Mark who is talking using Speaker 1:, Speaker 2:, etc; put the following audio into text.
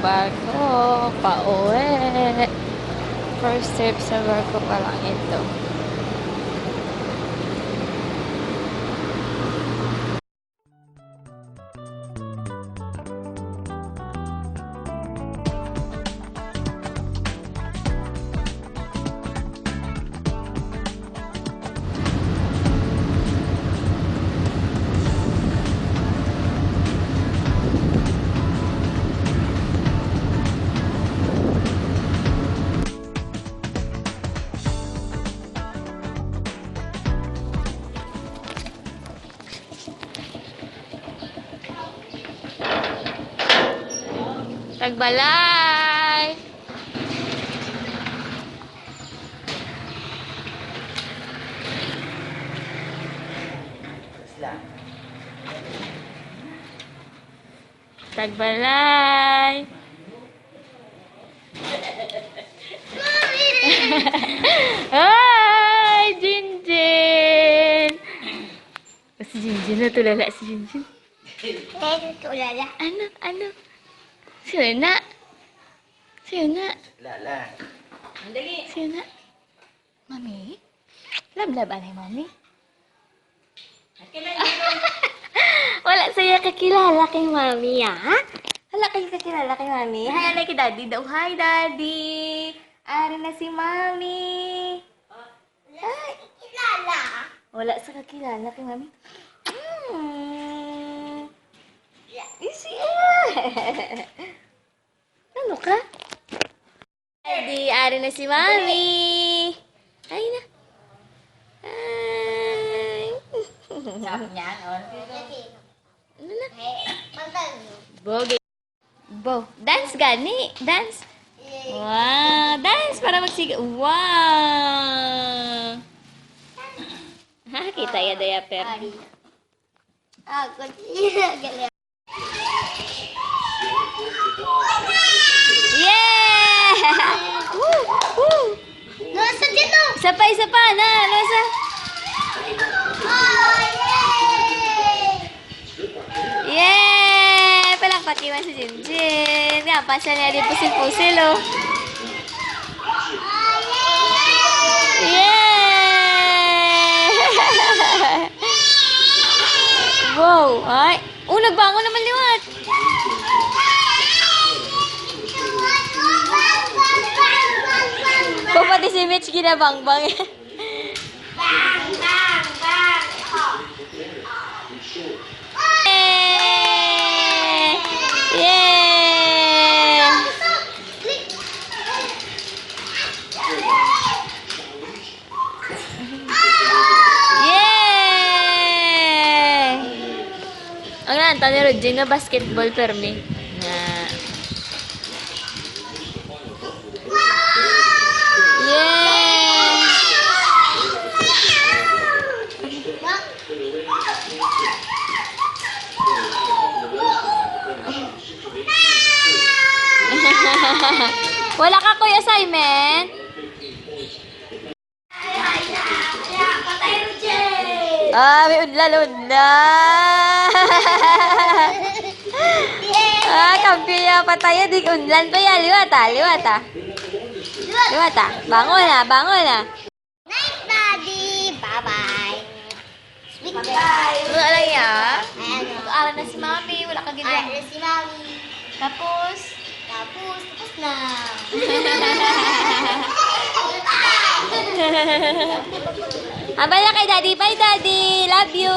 Speaker 1: barko. Pauwi. First trip sa barko pa lang ito. Tagbalay! Tagbalay! Ay! Jinjin! Si Jinjin na tulala si Jinjin.
Speaker 2: Tulala.
Speaker 1: Ano? Sino na?
Speaker 3: Lala.
Speaker 2: Andali.
Speaker 1: Sino na? Mami? Lablab alay, Mami? Wala saya kakilala kay Mami, ha? Wala kayo kakilala kay Mami? Hi, alay kay Daddy daw. Hi, Daddy! Ari na si Mami. Ay,
Speaker 2: Kilala.
Speaker 1: wala sa kakilala kay Mami. Easy. Ano ka? Daddy, ari na si Mami. Ay na. Ay.
Speaker 2: Sabi niya, no?
Speaker 1: Ano na?
Speaker 2: Pantay.
Speaker 1: Bogi. Bo. Dance gani. Dance. Wow. Dance para magsiga. Wow. Ha, kita ya daya per.
Speaker 2: Ako siya.
Speaker 1: Yeah! Woo! Woo!
Speaker 2: Nasa dito.
Speaker 1: Isa pa. Na, nasa.
Speaker 2: Oh, yay!
Speaker 1: Yeah! Palakpakiwan si Jinjin. Nga pa siya niya di pusil-pusil, oh. Yeah! Wow! Ay! Oh, nagbangon naman liwat. Pati si Mitch ginabangbang.
Speaker 2: Bang, bang, bang.
Speaker 1: Yay! Yeah! Yay! Ang nanta ni Rodjing na basketball permi. Na. Yay! Wala ka kuya assignment? Ah, may udlan. Kampiyon niya pataya. Di udlan pa yan. Liwata. Bangon na.
Speaker 2: Night, Daddy. Bye-bye. Sweet
Speaker 1: Bye. Wala lang ya.
Speaker 2: Ayan, o.
Speaker 1: Mag-aaral na si Mami. Wala ka
Speaker 2: Ay,
Speaker 1: ginagawa.
Speaker 2: si Mami.
Speaker 1: Tapos
Speaker 2: Tapos na.
Speaker 1: Abay na kay Daddy. Bye, Daddy. Love you.